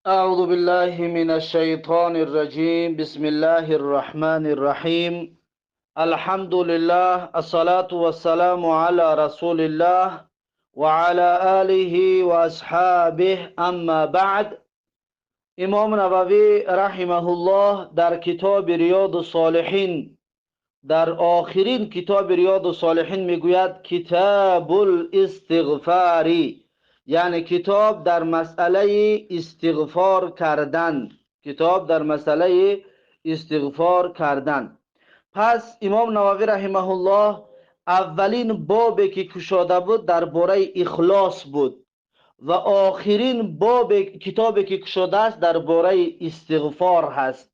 أعوذ بالله من الشيطان الرجيم. بسم الله الرحمن الرحيم. الحمد لله، الصلاة والسلام على رسول الله وعلى آله وأصحابه. أما بعد. امام نووی رحمه الله در کتاب ریاض الصالحین، در آخرین کتاب ریاض الصالحین میگوید کتاب الاستغفار، یعنی کتاب در مسئله استغفار کردن، کتاب در مسئله استغفار کردن. پس امام نووی رحمه الله اولین بابی که کشاده بود درباره اخلاص بود و آخرین باب کتابی که کشاده است درباره استغفار هست.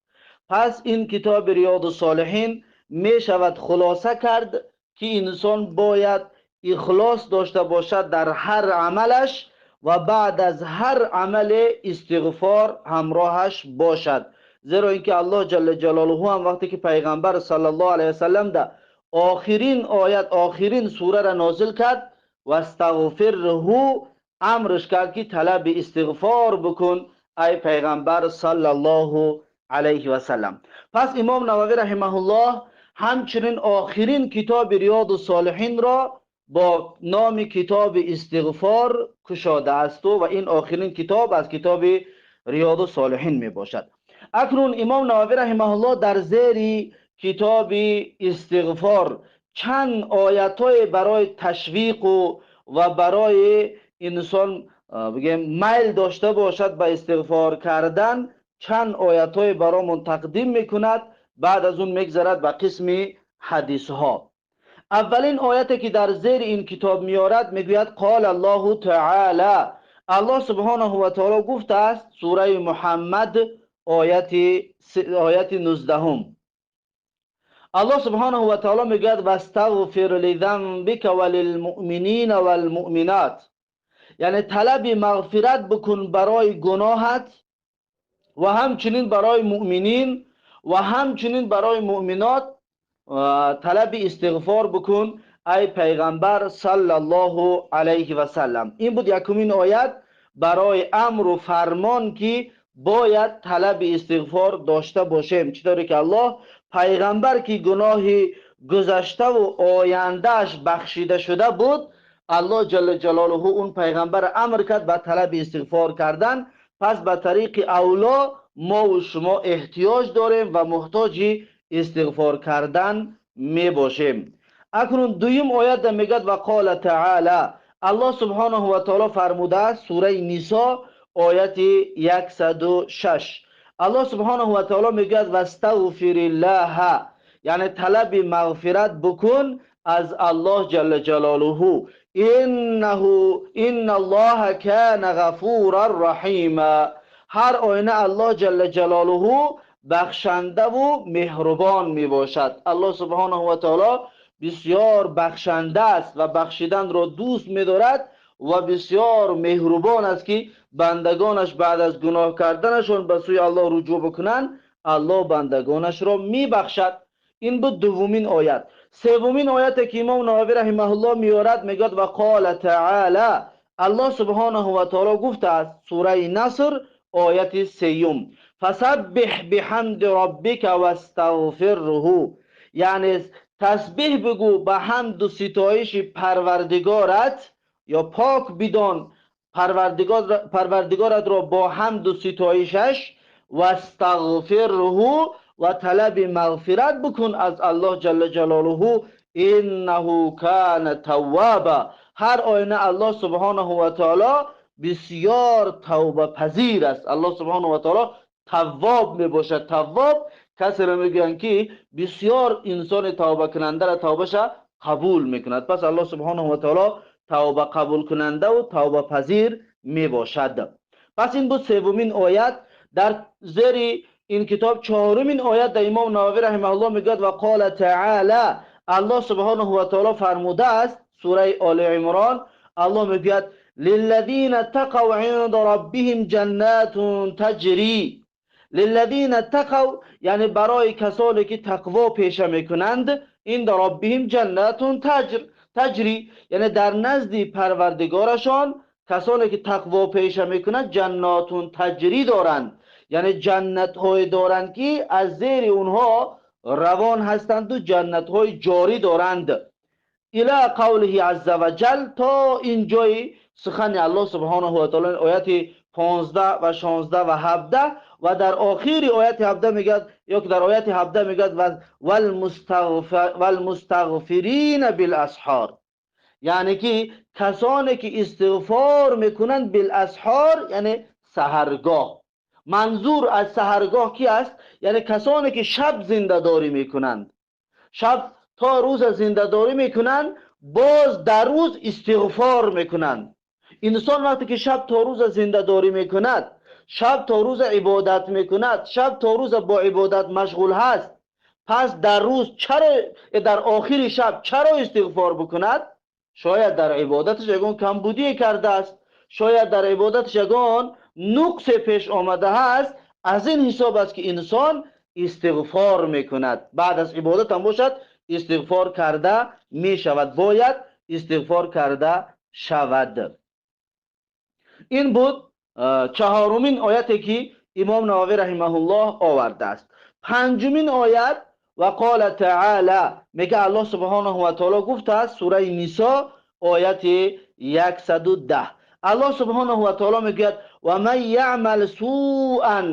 پس این کتاب ریاض الصالحین می شود خلاصه کرد که انسان باید اخلاص داشته باشد در هر عملش و بعد از هر عمل استغفار همراهش باشد، زیرا اینکه الله جل جلاله هم وقتی که پیغمبر صلی الله علیه وسلم ده آخرین آیت، آخرین سوره را نازل کرد و استغفره، امرش کرد که طلب استغفار بکن ای پیغمبر صلی الله علیه و سلم. پس امام نووی رحمه الله همچنین آخرین کتاب ریاض الصالحین را با نام کتاب استغفار کشاده است و این آخرین کتاب از کتاب ریاض الصالحین می باشد. اکنون امام نووی رحمه الله در زیر کتاب استغفار چند آیت‌های برای تشویق و برای انسان بگیم میل داشته باشد به استغفار کردن، چند آیت‌های برامون تقدیم میکند. بعد از اون میگذرد به قسم حدیث ها. اولین آیتی که در زیر این کتاب میارد میگوید قال الله تعالی، الله سبحانه و تعالی گفته است، سوره محمد آیت 19. الله سبحانه و تعالی میگوید واستغفر لذنبک وللمؤمنین والمؤمنات، یعنی طلب مغفرت بکن برای گناهت و همچنین برای مؤمنین و همچنین برای مؤمنات طلب استغفار بکن ای پیغمبر صلی الله علیه و سلم. این بود یکمین آیت برای امر و فرمان که باید طلب استغفار داشته باشیم، چطوری که الله پیغمبر که گناه گذشته و آیندهش بخشیده شده بود، الله جل جلاله اون پیغمبر امر کرد به طلب استغفار کردن. پس به طریق اولا ما و شما احتیاج داریم و محتاج استغفار کردن می باشیم. اکنون دویم آیت میگد و قال تعالی، الله سبحانه و تعالی فرموده است، سوره نساء آیت 106. الله سبحانه و تعالی میگد واستغفر الله، یعنی طلب مغفرت بکن از الله جل جلاله، انه ان الله کان غفورا رحیما. هر آینه الله جل جلاله بخشنده و مهربان می باشد. الله سبحانه و تعالی بسیار بخشنده است و بخشیدن را دوست می دارد و بسیار مهربان است که بندگانش بعد از گناه کردنشون به سوی الله رجوع بکنند، الله بندگانش را می بخشد. این بود دومین آیت. سومین آیت که امام نووی رحمه الله میارد میگوید و قال تعالی، الله سبحانه و تعالی گفته است، سوره نصر آیت 3، فسبح بحمد ربک واستغفره، یعنی تسبیح بگو به حمد و ستایش پروردگارت، یا پاک بدان پروردگارت را با حمد و ستایشش، واستغفره و طلب مغفرت بکن از الله جل جلاله، انه کان توابا. هر آینه الله سبحانه و تعالی بسیار توبه پذیر است. الله سبحانه و تعالی تواب می باشد. تواب کسی را میگویند که بسیار انسان توبه کننده را توبهش قبول میکند. پس الله سبحانه و تعالی توبه قبول کننده و توبه پذیر می باشد. پس این بود سومین آیت. در زیر این کتاب چهارمین آیت در امام نووی رحمه الله میگوید و قال تعالی، الله سبحانه و تعالی فرموده است، سوره آل عمران، الله میگوید للذین اتقوا عند ربهم جنات تجری. للذین اتقوا یعنی برای کسانی که تقوا پیشه میکنند، عند ربهم جنات تجری، یعنی در نزد پروردگارشان کسانی که تقوا پیشه میکنند جناتون تجری دارند، یعنی جنت های دارند که از زیر اونها روان هستند و جنت های جاری دارند. الی قوله عز وجل، تا اینجای سخن الله سبحانه و تعالی آیت 15 و 16 و 17 و در آخر آیت 17 میگه، یا که در آیت 17 میگه والمستغفرین بالاسحار، یعنی که کسانی که استغفار میکنند بالاسحار یعنی سحرگاه. منظور از سحرگاه کی است؟ یعنی کسانی که شب زنده داری میکنند، شب تا روز زنده داری میکنند، باز در روز استغفار میکنند. انسان وقتی که شب تا روز زنده داری میکند، شب تا روز عبادت میکند، شب تا روز با عبادت مشغول هست، پس در روز چرا، در آخر شب چرا استغفار بکند؟ شاید در عبادتش یگان کمبودی کرده است، شاید در عبادتش یگان نقص پیش آمده است. از این حساب است که انسان استغفار میکند، بعد از عبادت هم باشد استغفار کرده میشود، باید استغفار کرده شود. این بود چهارمین آیتی که امام نووی رحمه الله آورده است. پنجمین آیت و قال تعالی، میگه الله سبحانه و تعالی گفته است، سوره نساء آیت 110، الله سبحانه و تعالی میگوید و من یعمل سوءا،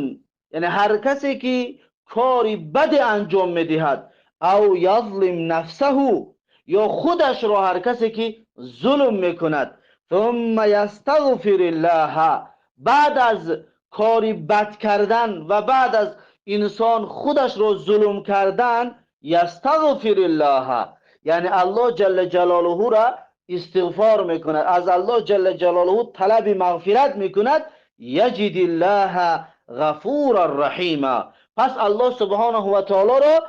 یعنی هر کسی که کاری بد انجام میدهد، او یظلم نفسه، یا خودش را هر کسی که ظلم میکند، ثم یستغفر الله، بعد از کاری بد کردن و بعد از انسان خودش را ظلم کردن، یستغفر الله، یعنی الله جل جلاله را استغفار میکند، از الله جل جلاله طلب مغفرت میکند، یجد الله غفورا رحیما، پس الله سبحانه و تعالی را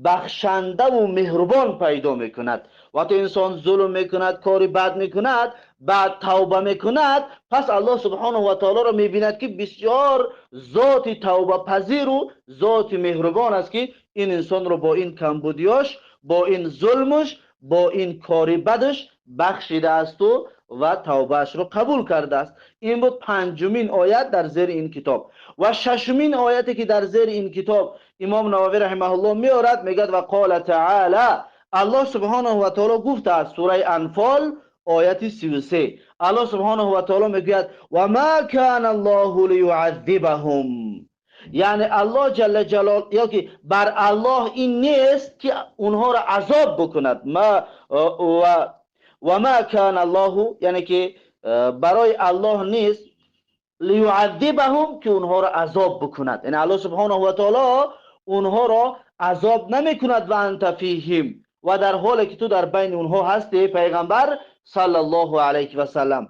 بخشنده و مهربان پیدا میکند. وقتی انسان ظلم میکند، کاری بد میکند، بعد توبه میکند، پس الله سبحانه و تعالی را میبیند که بسیار ذات توبه پذیر و ذات مهربان است که این انسان را با این کمبودیاش، با این ظلمش، با این کاری بدش بخشیده است و توبهش را قبول کرده است. این بود پنجمین آیت در زیر این کتاب. و ششمین آیتی که در زیر این کتاب امام نووی رحمه الله میارد، میگد و قال تعالی، الله سبحانه و تعالی گفته است، سوره انفال آیت 33، الله سبحانه و تعالی میگوید و ما کان الله لیعذبهم، یعنی الله جل جلال، یا که بر الله این نیست که اونها را عذاب بکند. ما و ما کان الله، یعنی که برای الله نیست لیعذبهم که اونها را عذاب بکند، یعنی الله سبحانه و تعالی اونها را عذاب نمیکند، و انت فیهم، و در حالی که تو در بین اونها هستی پیغمبر صلی الله علیه و سلم.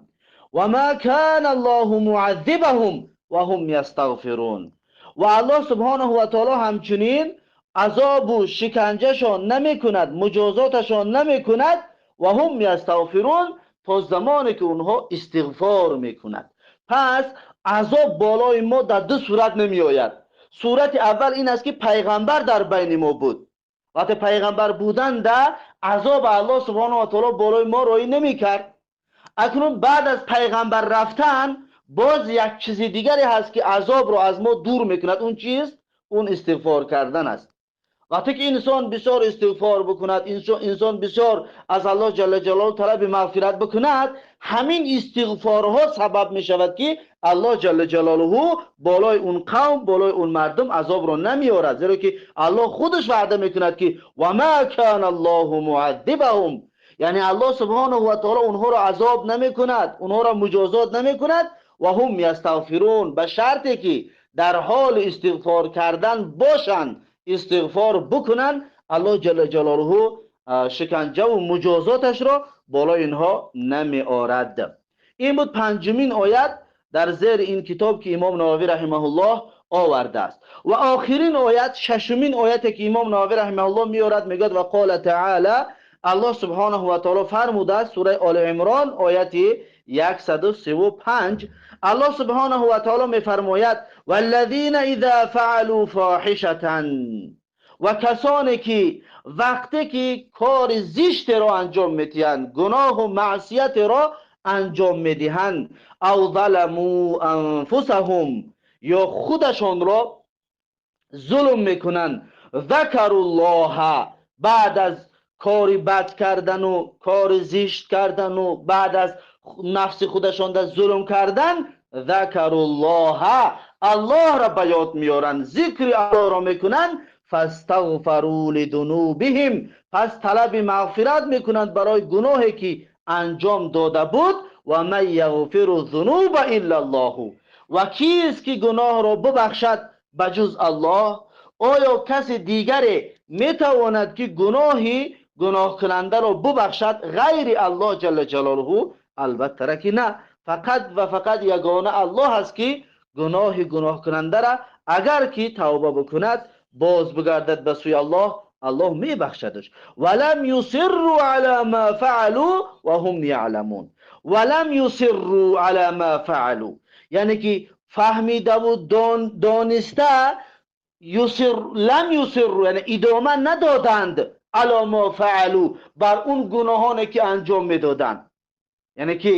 و ما کان الله معذبهم و هم یستغفرون، و الله سبحانه و تعالی همچنین عذاب و شکنجهشان نمیکند، مجازاتشان نمیکند، و هم یستغفرون، تا زمانی که اونها استغفار میکند. پس عذاب بالای ما در دو صورت نمی آید. صورت اول این است که پیغمبر در بین ما بود، وقتی پیغمبر بودن در عذاب الله سبحانه و تعالی بالای ما رای نمی کرد. اکنون بعد از پیغمبر رفتن باز یک چیز دیگری هست که عذاب رو از ما دور میکند، اون چیز اون استغفار کردن است. وقتی که انسان بسیار استغفار بکند، انسان بسیار از الله جل جلاله طلب مغفرت بکند، همین استغفارها سبب می شود که الله جل جلاله بالای اون قوم، بالای اون مردم عذاب را نمیارد، زیرا که الله خودش وعده میکند که و ما کان الله معذبهم، یعنی الله سبحانه و تعالی اونها را عذاب نمیکند، اونها را مجازات نمیکند، و هم یستغفرون، به شرطی که در حال استغفار کردن باشند، استغفار بکنن، الله جل جلاله شکنجه و مجازاتش را بالای اینها نمی آرد. این بود پنجمین آیت در زیر این کتاب که امام نووی رحمه الله آورده است. و آخرین آیت، ششمین آیت که امام نووی رحمه الله میارد، میگوید و قال تعالی، الله سبحانه و تعالی فرموده است، سوره آل عمران آیت 135، الله سبحانه و تعالی میفرماید والذین اذا فعلوا فاحشه، و کسانی که وقتی که کار زشت را انجام میدهند، گناه و معصیت را анҷом медиҳанд, ав заламу анфусаҳум, ё худашонро зулм мекунанд, закаруллоҳа, баъд аз кори бад кардану кори зишт кардану баъд аз нафси худашонда зулм кардан, закаруллоҳа, Аллоҳро ба ёд меоранд, зикри Аллоҳро мекунанд, фастағфару лидунубиҳим, пас талаби мағфират мекунанд барои гуноҳе ки анҷом дода буд. Ва ман яғфиру зунуба иллаллоҳу, ва кист ки гуноҳро бибахшад ба ҷуз Аллоҳ? Оё каси дигаре метавонад ки гуноҳи гуноҳкунандаро бибахшад ғайри Аллоҳ ҷалла ҷалолуҳу? Албатта ки на. Фақат ва фақат ягона Аллоҳ аст ки гуноҳи гуноҳкунандаро агар ки тавба бикунад, боз бигардад ба сӯи Аллоҳ, Аллоҳ мебахшадаш. Валам юсирру ала ма фаалу ва ҳум яъламун. Валам юсирру ала ма фаалу, яъне ки фаҳмидаву дониста, юсир, лам юсирру, яъне идома надоданд, ала ма фаалу, бар он гуноҳоне ки анҷом медоданд. Яъне ки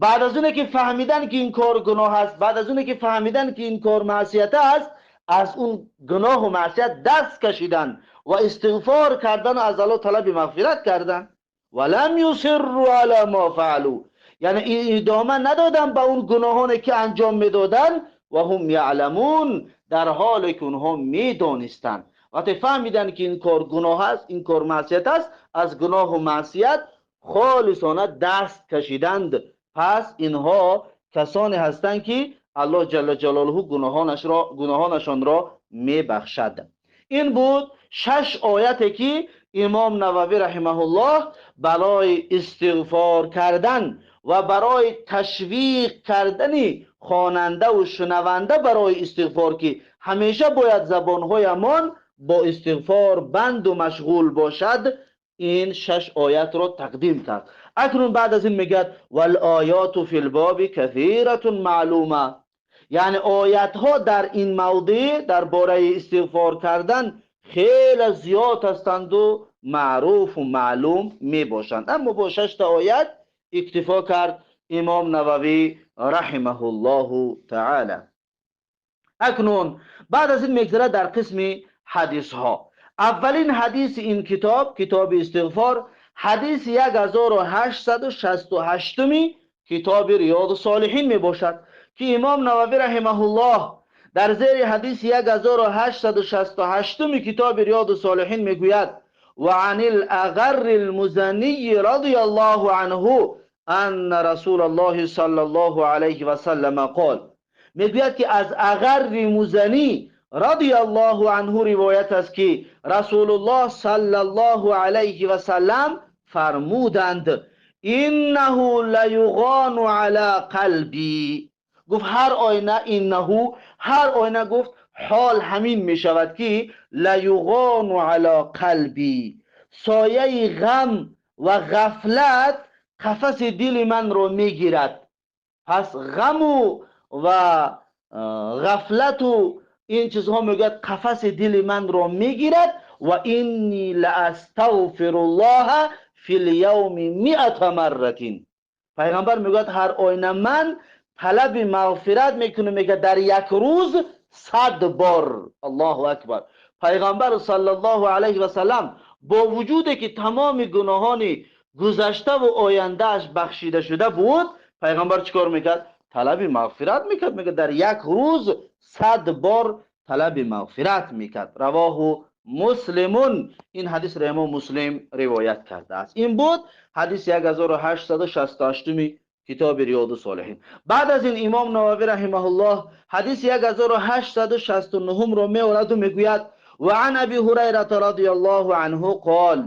баъд аз оне ки фаҳмидан ки ин кор гуноҳ аст, баъд аз оне ки фаҳмидан ки ин кор маъсият аст, аз он гуноҳу маъсият даст кашиданд ва истиғфор кардан, аз Аллоҳ талаби мағфират карданд. Валам юсирру ала ма фаалу, яъне идома надоданд ба он гуноҳоне ки анҷом медоданд, ва ҳум яъламун, дар ҳоле ки онҳо медонистанд. Вақте фаҳмиданд ки ин кор гуноҳ аст, ин кор маъсият аст, аз гуноҳу маъсият холисона даст кашиданд. Пас инҳо касоне ҳастанд ки Аллоҳ ҷалла ҷалолуҳу гуноҳонашонро мебахшад. Ин буд шаш ояте ки имом Нававӣ раҳимаҳуллоҳ барои истиғфор кардан ва барои ташвиқ кардани хонандаву шунаванда барои истиғфор, ки ҳамеша бояд забонҳоямон бо истиғфор банду машғул бошад, ин шаш оятро тақдим кард. Акнун баъд аз ин мегӯяд: валоёту фи лбоби касиратун маълума, яъне оятҳо дар ин мавзеъ дар бораи истиғфор кардан хеле зиёд ҳастанду маъруфу маълум мебошанд. Аммо бо шашта оят иктифо кард имом Нававӣ раҳимаҳуллоҳу таъала. Акнун баъд аз ин мегзарад дар қисми ҳадисҳо. Аввалин ҳадиси ин китоб, китоби истиғфор, ҳадиси 1868-уми китоби Риёду Солиҳин мебошад, ки имом Нававӣ раҳимаҳуллоҳ дар зери ҳадиси 1868-уми китоби Риёду Солиҳин мегӯяд: ва ан алағарри алмузаннии радияллоҳу анҳу анна расулаллоҳи саллаллоҳу алайҳи васаллама қол. Мегӯяд ки аз Ағарри Музанӣ радияллоҳу анҳу ривоят аст, ки Расулуллоҳ саллаллоҳу алайҳи васаллам фармуданд: иннаҳу лаюғону ала қалби. Гуфт ҳар оина, иннаҳу, ҳар оина, гуфт ҳол ҳамин мешавад ки лаюғону ала қалби, сояи ғам ва ғафлат қафаси дили манро мегирад. Пас ғаму ва ғафлату ин чизҳо, мегӯяд, қафаси дили манро мегирад. Ва инни лаастағфируллоҳа фил явми миата марратин. Пайғамбар мегӯяд, ҳар оина ман талаби мағфират мекунам, мегӯяд, дар як рӯз 100 бор. Аллоҳу акбар! Пайғамбар саллаллоҳу алайҳи васаллам бо вуҷуде ки тамоми гуноҳони гузаштаву ояндааш бахшида шуда буд, пайғамбар чӣ кор мекард? Талаби мағфират мекард. Мегӯяд, дар як рӯз 100 бор талаби мағфират мекард. Равоҳу Муслимун, ин ҳадисро имом Муслим ривоят кардааст. Ин буд ҳадиси 1868-уми китоби Риёду Солиҳин. Баъд аз ин имом Нававӣ раҳимаҳуллоҳ ҳадиси 1869-ро меораду мегӯяд: ва ан Аби Ҳурайрата радияллоҳу анҳу қол,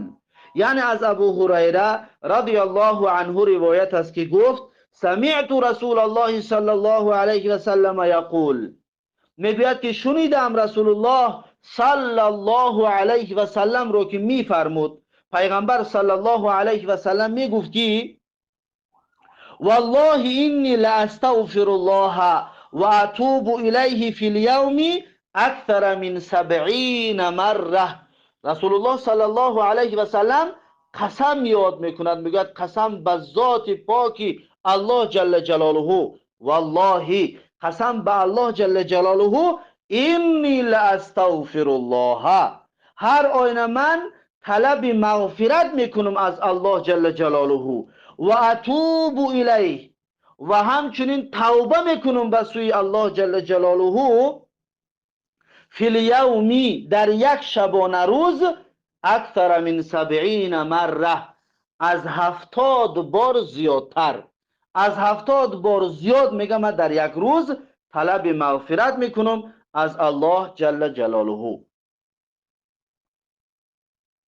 яъне аз Абу Ҳурайра радияллоҳу анҳу ривоят аст, ки гуфт: самиъту Расулаллоҳи саллаллоҳу алайҳи васаллама яқул. Мегӯяд ки шунидам Расулуллоҳ саллаллоҳу алайҳи васалламро, ки мефармуд, пайғамбар саллаллоҳу алайҳи васаллам мегуфт ки валлоҳи инни лаастағфируллоҳа ва атубу илайҳи фил явми акthара мин сабъина марра. Расулуллоҳ саллаллоҳу алайҳи васаллам قسم یاد میکند، میگوید قسم به ذات پاکی الله جل جلاله، والله قسم به الله جل جلاله، انی لاستغفر الله، هر آینه من طلب مغفرت میکنم از الله جل جلاله، و اتوب الیه، و همچنین توبه میکنم به سوی الله جل جلاله، فی الیوم، در یک شبانه روز، اکثر من 70 مره، از 70 بار زیادتر، از 70 بار زیاد میگم من در یک روز طلب مغفرت میکنم از الله جل جلاله.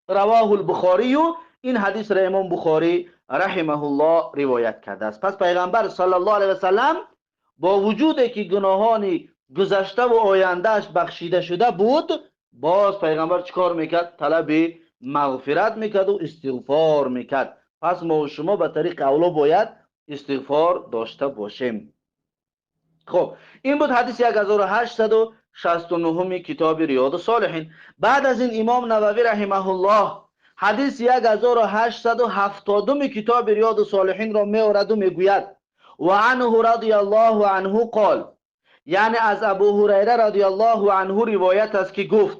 رواه البخاری، این حدیث را امام بخاری رحمه الله روایت کرده است. پس پیغمبر صلی الله علیه و سلم با وجود که گناهان گذشته و آیندهش بخشیده شده بود، باز پیغمبر چیکار میکرد؟ طلب مغفرت میکرد و استغفار میکرد. پس ما و شما به طریق اولا باید استغفار داشته باشیم. خب این بود حدیث 1869 کتاب ریاض الصالحین. بعد از این امام نووی رحمه الله حدیث 1870 کتاب ریاض الصالحین را میآورد و میگوید و عنه رضی الله عنه قال، یعنی از ابو هریره رضی الله عنه روایت است که گفت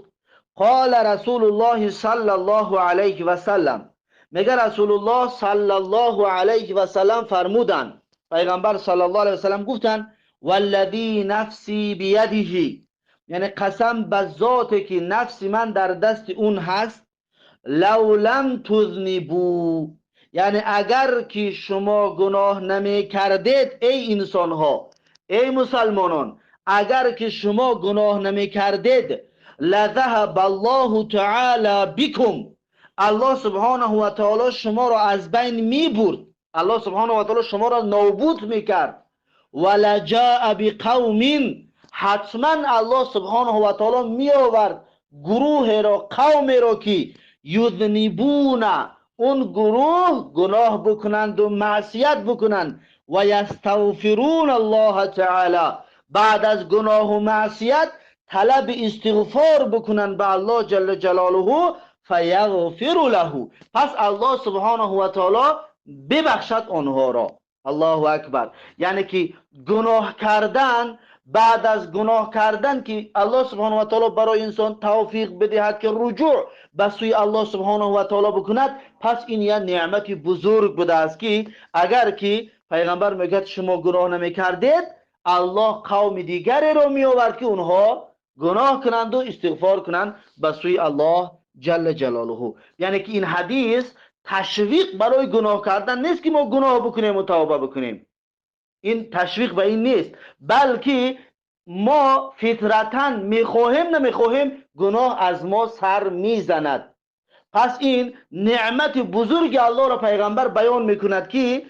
قال رسول الله صلی الله علیه و سلم، میگه رسول الله صلی الله علیه و سلم فرمودند، پیغمبر صلی الله علیه و سلم گفتند والذی نفسی بیده، یعنی قسم به ذات که نفس من در دست اون هست، لو لم تذنبوا، یعنی اگر که شما گناه نمی کردید ای انسان ها، ای مسلمانان، اگر که شما گناه نمی کردید، لذهب الله تعالی بكم، الله سبحانه و تعالی شما را از بین می برد، الله سبحانه و تعالی شما را نابود می کرد، ولجاء بقوم، حتما الله سبحانه و تعالی می آورد گروه را، قوم را که یذنبون، اون گروه گناه بکنند و معصیت بکنند، و یستغفرون الله تعالی، بعد از گناه و معصیت طلب استغفار بکنند به الله جل جلاله، فیغفر له، پس الله سبحانه و تعالی ببخشد آنها را. الله اکبر. یعنی که گناه کردن، بعد از گناه کردن که الله سبحانه و تعالی برای انسان توفیق بدهد که رجوع به سوی الله سبحانه و تعالی بکند، پس این یک نعمت بزرگ بوده است که اگر که پیغمبر میگه شما گناه نمیکردید، الله قوم دیگری رو میآورد که اونها گناه کنند و استغفار کنند به سوی الله جل جلاله. یعنی که این حدیث تشویق برای گناه کردن نیست که ما گناه بکنیم و توبه بکنیم، این تشویق به این نیست، بلکه ما فطرتاً میخواهیم نمیخواهیم گناه از ما سر میزند. پس این نعمت بزرگ الله را پیغمبر بیان میکند که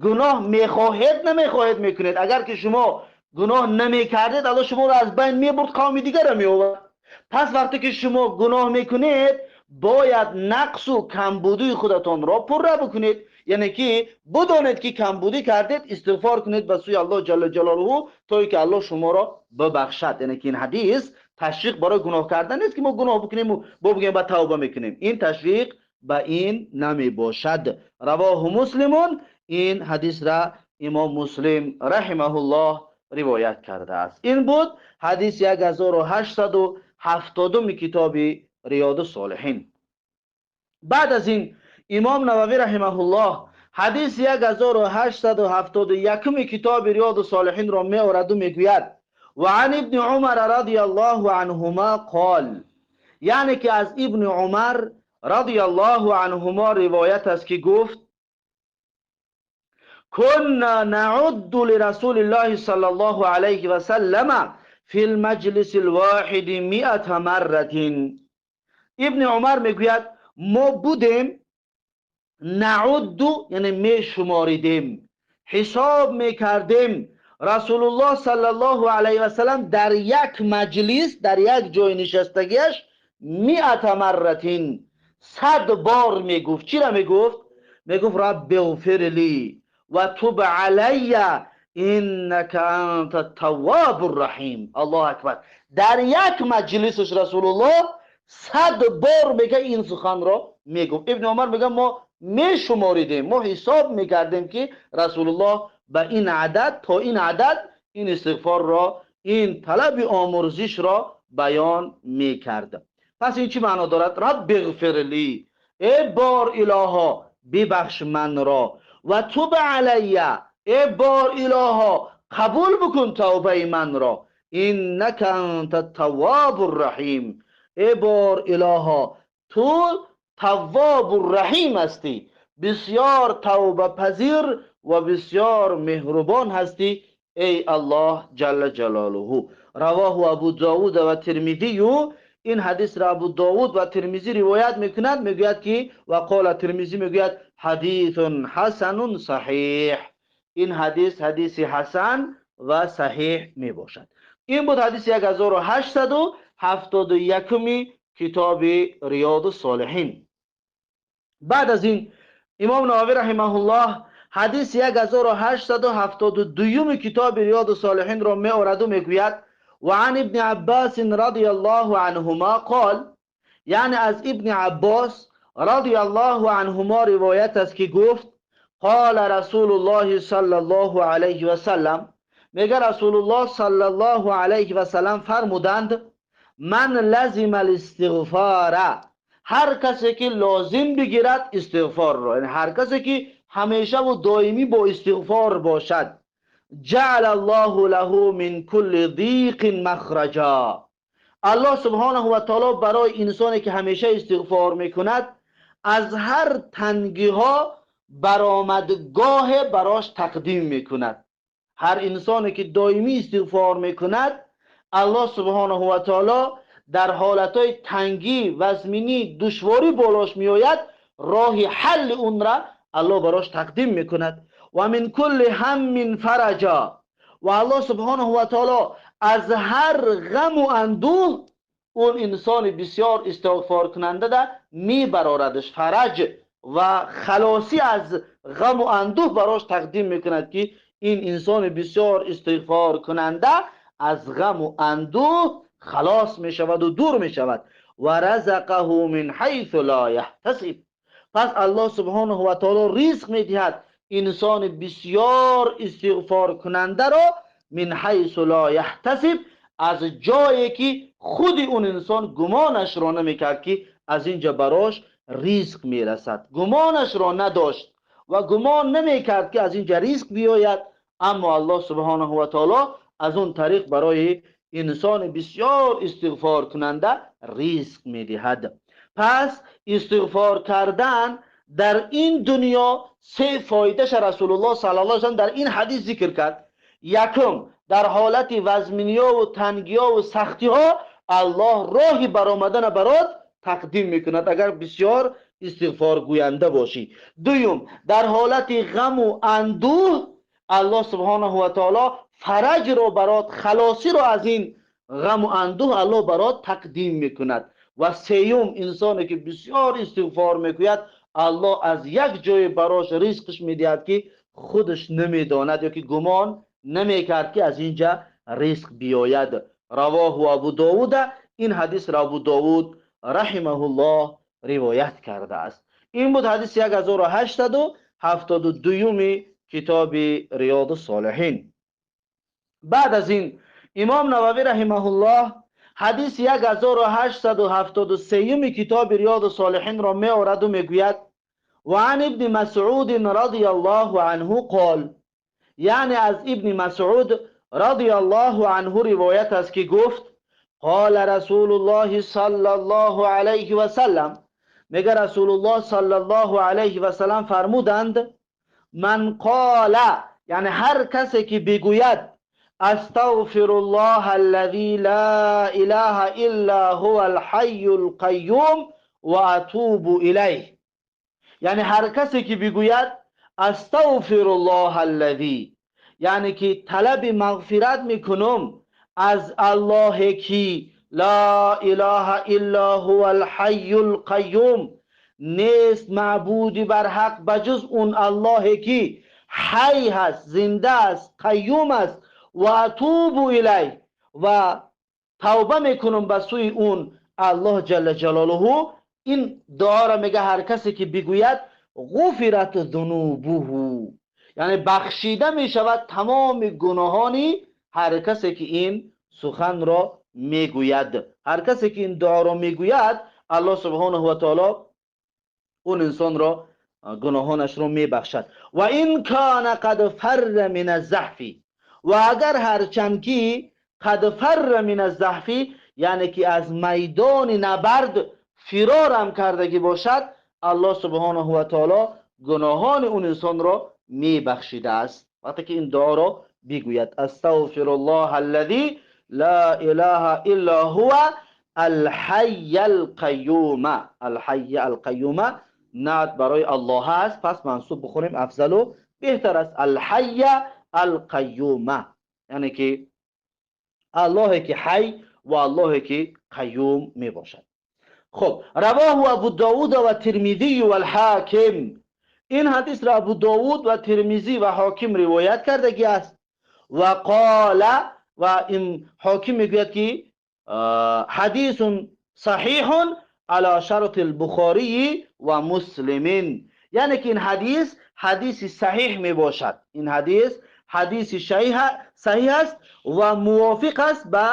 گناه میخواهید نمیخواهید میکنید. اگر که شما گناه نمیکردید، الله شما را از بین میبرد، قوم دیگر را میآورد. پس وقتی که شما گناه میکنید، باید نقص و کمبودی خودتان را پر بکنید، یعنی که بدانید که کمبودی کردید، استغفار کنید به سوی الله جل جلاله تا اینکه الله شما را ببخشد. یعنی که این حدیث تشویق برای گناه کردن نیست که ما گناه بکنیم و بگیم به توبه میکنیم، این تشویق به این نمی باشد. رواه مسلمون، این حدیث را امام مسلم رحمه الله روایت کرده است. این بود حدیث 1870 کتاب ریاض الصالحین. بعد از این امام نووی رحمه الله حدیث 1871 کتاب ریاض الصالحین را می آورد و میگوید و عن ابن عمر رضی الله عنهما قال، یعنی که از ابن عمر رضی الله عنهما روایت است که گفت كنا نعد لرسول الله صلى الله عليه وسلم في المجلس الواحد 100 مرة. ابن عمر میگوید ما بودیم نعد، یعنی می شماریدیم، حساب میکردیم رسول الله صلی الله علیه و سلم در یک مجلس، در یک جای نشستگیش 100 مرة، 100 بار میگفت. چی را میگفت؟ میگفت رب اغفر لی و تب علی انک انت التواب الرحیم. الله اکبر. در یک مجلسش رسول الله 100 بار میگه این سخن را میگفت. ابن عمر میگه ما میشماریدیم، ما حساب میکردیم که رسول الله به این عدد تا این عدد این استغفار را، این طلب آمرزش را بیان میکرد. پس این چی معنا دارد؟ رب اغفر لی، ای بار الها ببخش من را، و توب علی، ای بار الها قبول بکن توبه من را، انک انت التواب الرحیم، ای بار الها تو تواب الرحیم هستی، بسیار توبه پذیر و بسیار مهربان هستی ای الله جل جلاله. رواه ابو داود و ترمذی. این حدیث را ابو داود و ترمذی روایت میکند، میگوید که و قال ترمذی میگوید حدیث حسن صحیح، این حدیث حدیث حسن و صحیح میباشد. این بود حدیث 1871 کتاب ریاض الصالحین. بعد از این امام نووی رحمه الله حدیث 1872 کتاب ریاض الصالحین را می آورد و میگوید و عن ابن عباس رضی الله عنهما قال، یعنی از ابن عباس رضی الله عنهما روایت است که گفت قال رسول الله صلی الله علیه و سلم، میگه رسول الله صلی الله علیه و سلم فرمودند من لزم الاستغفار، هر کسی که لازم بگیرد استغفار را، یعنی هر کسی که همیشه و دائمی با استغفار باشد، جعل الله له من كل ضیق مخرجا، الله سبحانه و تعالی برای انسانی که همیشه استغفار میکند از هر تنگی ها برآمدگاه براش تقدیم میکند. هر انسانی که دائمی استغفار میکند الله سبحانه و تعالی در حالتهای تنگی، وزمینی، دشواری بالاش میآید، راه حل اون را الله براش تقدیم میکند. و من کل هم فرجا، و الله سبحانه و تعالی از هر غم و اندوه اون انسان بسیار استغفار کننده ده میبراردش، فرج و خلاصی از غم و اندوه براش تقدیم میکند که این انسان بسیار استغفار کننده از غم و اندوه خلاص میشود و دور میشود. و رزقه من حیث لا یحتسب، پس الله سبحانه و تعالی رزق میدهد انسان بسیار استغفار کننده را من حیث لا یحتسب، از جایی که خود اون انسان گمانش را نمیکرد که از اینجا براش رزق میرسد، گمانش را نداشت و گمان نمیکرد که از اینجا رزق بیاید، اما الله سبحانه و تعالی از اون طریق برای انسان بسیار استغفار کننده رزق میدهد. پس استغفار کردن در این دنیا سه فایده رسول الله صلی الله علیه و سلم در این حدیث ذکر کرد. یکم، در حالت وزمینی ها و تنگی ها و سختی ها الله راهی برآمدن برات تقدیم میکند اگر بسیار استغفار گوینده باشی. دوم، در حالت غم و اندوه الله سبحانه و تعالی فرج رو برات، خلاصی رو از این غم و اندوه الله برات تقدیم میکند. و سیوم، انسانی که بسیار استغفار میکند الله از یک جای براش رزقش میدهد که خودش نمیداند یا که گمان نمیکرد که از اینجا رزق بیاید. رواه ابو داود، این حدیث را ابو داود رحمه الله روایت کرده است. این بود حدیث 1872 کتاب ریاض الصالحین. بعد از این امام نووی رحمه الله حدیث 1873 کتاب ریاض الصالحین را می آورد و میگوید و عن ابن مسعود رضی الله عنه قال، یعنی از ابن مسعود رضی الله عنه روایت است که گفت قال رسول الله صلی الله علیه و سلم، میگه رسول الله صلی الله علیه و سلم فرمودند من قال، یعنی هر کسی که بگوید استغفر الله الذي لا اله الا هو الحي القيوم و اتوب الیه، یعنی هر کسی که بگوید استغفر الله الذي، یعنی که طلب مغفرت میکنم از الله که لا اله الا هو الحي القيوم، نیست معبودی بر حق بجز اون الله که حی هست، زنده است، قیوم است، و اتوب الیه، و توبه میکنم به سوی اون الله جل جلاله. این دعا را میگه هر کسی که بگوید غفرت ذنوبه، یعنی بخشیده می شود تمام گناهانی هر کسی که این سخن را میگوید. هر کسی که این دعا را میگوید، الله سبحانه و تعالی اون انسان را گناهانش را میبخشد. و این کان قد فر من الزحف، و اگر هرچند که قد فر من الزحف، یعنی که از میدان نبرد فرارم کردگی باشد، الله سبحانه و تعالی گناهان اون انسان را میبخشیده است. وقتی که این دعا را بگوید، استغفر الله الذی لا اله الا هو الحی القیوم. الحی القیوم نعت برای الله است، پس منصوب بخونیم افضل و بهتر است. الحی القیوم، یعنی که الله که حی و الله که قیوم می باشد. خب، رواه ابو داود و ترمذی و الحاکم. این حدیث را ابو داود و ترمذی و حاکم روایت کردگی است. و قال، و این حاکم میگوید که حدیث صحیح علی شرط البخاری و مسلمین، یعنی که این حدیث حدیث صحیح می باشد. این حدیث حدیث صحیح است و موافق است به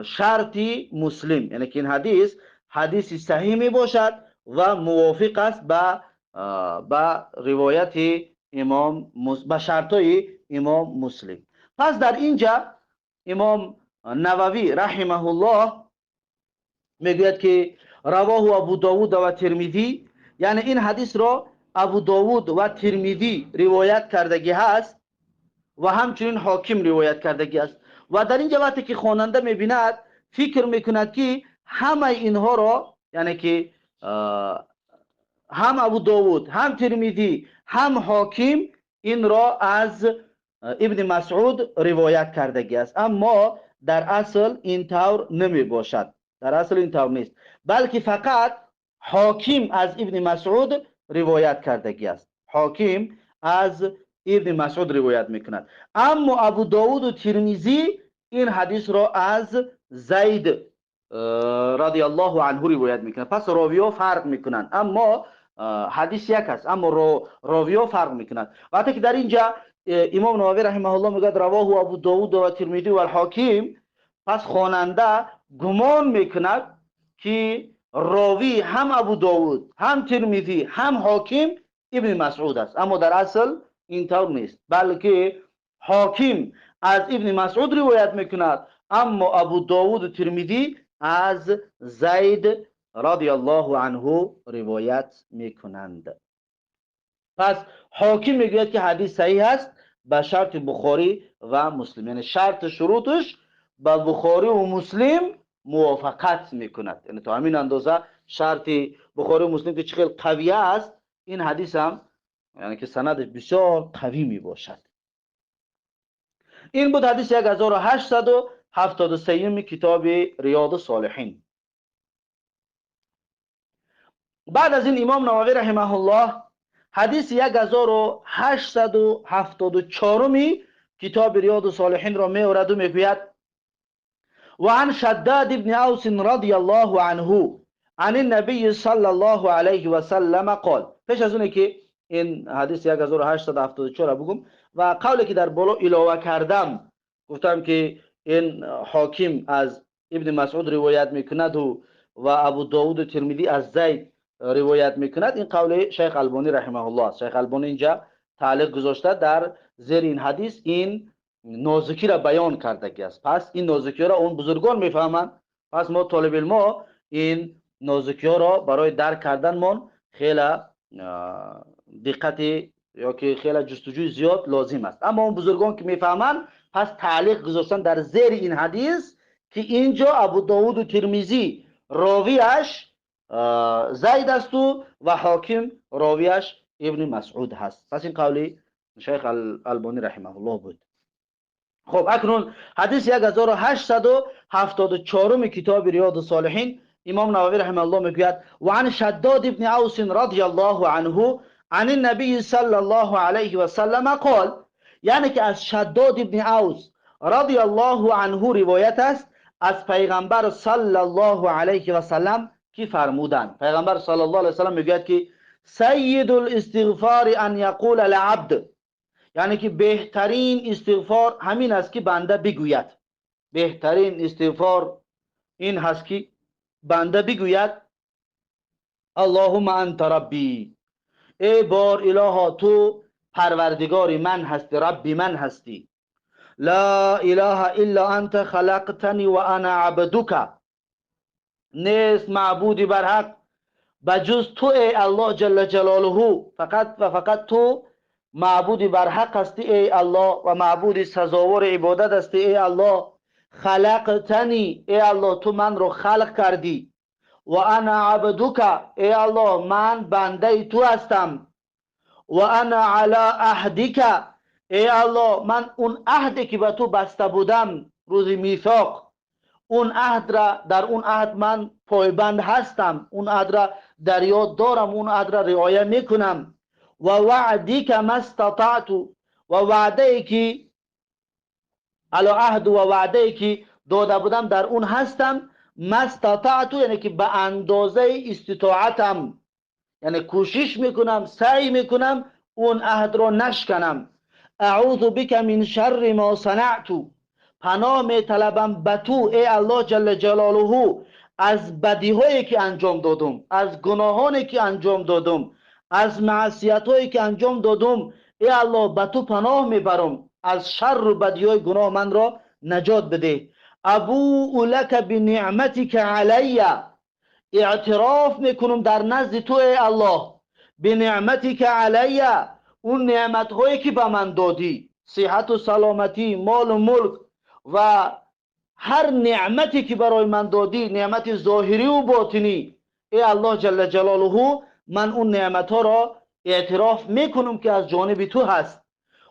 شرط مسلم، یعنی که این حدیث حدیث صحیح می باشد و موافق است به روایت امام، به شرطای امام مسلم. پس در اینجا امام نووی رحمه الله میگوید که رواه ابو داود و ترمذی، یعنی این حدیث را ابو داود و ترمذی روایت کردگی هست و همچنین حاکم روایت کردگی است. و در اینجا وقتی که خواننده میبیند فکر میکند که همه اینها را، یعنی که هم ابو داود، هم ترمذی، هم حاکم این را از ابن مسعود روایت کردگی است، اما در اصل این طور نمی باشد، در اصل این طور نیست، بلکه فقط حاکم از ابن مسعود روایت کردگی است. حاکم از ابن مسعود روایت میکند، اما ابو داود و ترمذی این حدیث را از زید رضی الله عنه روایت میکنند. پس راوی‌ها فرق میکنند، اما حدیث یک است، اما راوی‌ها فرق میکنند. وقتی که در اینجا امام نووی رحمه الله میگه رواه ابو داود و ترمذی و الحاکم، پس خواننده گمان میکند که راوی هم ابو داود، هم ترمذی، هم حاکم ابن مسعود است، اما در اصل این طور نیست، بلکه حاکم از ابن مسعود روایت میکند، اما ابو داود و ترمذی از زید رضی الله عنه روایت میکنند. پس حاکم میگوید که حدیث صحیح است به شرط بخاری و مسلم، یعنی شرط شروطش به بخاری و مسلم موافقت میکند، یعنی تا همین اندازه شرط بخاری و مسلم که چه خیلی قویه است، این حدیث هم یعنی که سندش بسیار قوی میباشد. این بود حدیث 1873 کتاب ریاض الصالحین. بعد از این امام نووی رحمه الله حدیث 1874 کتاب ریاض الصالحین را می‌آورد و میگوید و عن شداد ابن اوس رضی الله عنه عن النبی صلی الله علیه و سلم قال. پیش از اونه که این حدیث 1874 بگم و قولی که در بالا علاوه کردم، گفتم که این حاکم از ابن مسعود روایت میکند و ابو داود و ترمذی از زید روایت میکند، این قول شیخ البانی رحمه الله است. شیخ البانی اینجا تعلیق گذاشته در زیر این حدیث، این نازکی را بیان کرده است. پس این نازکی را اون بزرگان میفهمند، پس ما طالب علم این نازکی را برای درک کردن من خیلی دقت یا که خیلی جستجوی زیاد لازم است. اما اون بزرگان که میفهمند، پس تعلیق گذاشتن در زیر این حدیث که اینجا ابو داود و ترمذی راویش زید است و حاکم راویش ابن مسعود هست. پس این قولی شیخ البانی رحمه الله بود. خب اکنون حدیث 1874 کتاب ریاض الصالحین امام نووی رحمه الله میگوید و عن شداد ابن اوس رضی الله عنه عن النبی صلی الله علیه و سلم قال، یعنی که از شداد ابن اوس رضی الله عنه روایت است از پیغمبر صلی الله علیه و سلم که فرمودند، پیغمبر صلی الله علیه و سلم میگوید که سید الاستغفار ان یقول العبد، یعنی که بهترین استغفار همین است که بنده بگوید. بهترین استغفار این هست که بنده بگوید اللهم انت ربی، ای بار الها تو پروردگار من هستی، ربی من هستی. لا اله الا انت خلقتنی و انا عبدک، نیست معبودی بر حق بجز تو ای الله جل جلاله، فقط و فقط تو معبودی بر حق هستی ای الله و معبودی سزاوار عبادت هستی ای الله. خلقتنی، ای الله تو من رو خلق کردی، و انا عبدک، ای الله من بنده تو هستم، و انا علی عهدک، ای الله من اون عهدی که به تو بسته بودم روز میثاق، اون عهد را، در اون عهد من پایبند هستم، اون عهد را در یاد دارم، اون عهد را رعایت میکنم. و وعدک ما استطعت، و وعده ای که علی عهد و وعده ای که داده بودم در اون هستم. ما استطعت یعنی که به اندازه استطاعتم، یعنی کوشش میکنم، سعی میکنم اون عهد را نشکنم. اعوذ بک من شر ما صنعت، پناه میطلبم به تو ای الله جل جلاله از بدیهایی که انجام دادم، از گناهانی که انجام دادم، از معصیت‌هایی که انجام دادم. ای الله به تو پناه میبرم، از شر و بدیهای گناه من را نجات بده. ابوء لک بنعمتک علی، اعتراف میکنم در نزد تو ای الله، بنعمتک علی، اون نعمتهایی که به من دادی، صحت و سلامتی، مال و ملک و هر نعمتی که برای من دادی، نعمت ظاهری و باطنی، ای الله جل جلاله من اون نعمتها را اعتراف میکنم که از جانب تو هست.